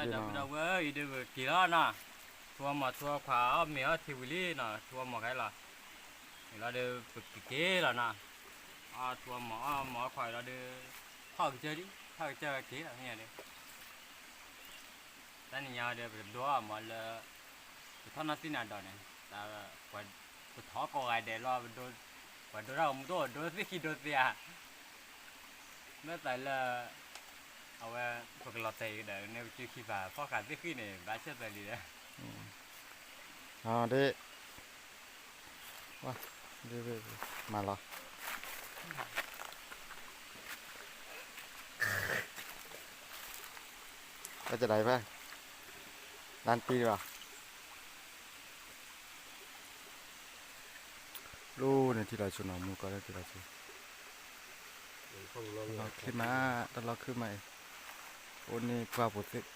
ဒီပုၢ်ဒီဝဲၢ်အံၤဒုး ပက့ၤလီၤနီၤ, ထူအီၣ်မီၤထူအီၣ်ခွါအီၣ်မ့ၤအီၣ်ထံဝံၤလံနီၤ, ထူအီၣ်မီၤခဲလီၤ, လီၤဒုးပကက့ၤလီၤနီၤ, ထူအီၣ်မီၤအီၣ်မီၤအီၣ်ခွါလီၤဒုး, ထီၣ်ကစၢၢ်ဒံး ထီၣ်ကစၢၢ်ဝဲက့ၤလီၤမ့ၢ်ဧါဒုး, တၢ်နံၤညါဝဲဒုး ပကဒိအီၣ်မီၤလၢ ပထီၣ်နီၢ်သံနၤဒီးန့ၣ်, ပထီၣ်ကိးဂၤဒဲးလီၤ, ပှၤဒိတၢ်ဂီၤမူတအိၣ် ဒိသ့ၣ်ခံဒိသ့ဧါ, မ့ၢ်သးလၢ အဝဲ ပကလီၤတဲာ်ကဒီးန့ၣ်ပစုခံဖးဖီၣ်ဃာ်သ့ၣ်ဃံန့ၣ် ဘၣ်ဆၣ်သၢလံဒီး, ဒ်, မၤလီၤ, ဘၣ်ကဒၣ်ဖဲ, လၢတံၢ်လီၤ ဒိၣ်န့ၣ်ထံလီၤဆူနီၤ မူကီၢ်လၢထံလီၤဆူ, လီၤချ့မး, တၢ်လီၢ်ခုၣ်မးအံၤ, အိၣ်န့ၢ်ပှၢ်ပူၤသ့ၣ်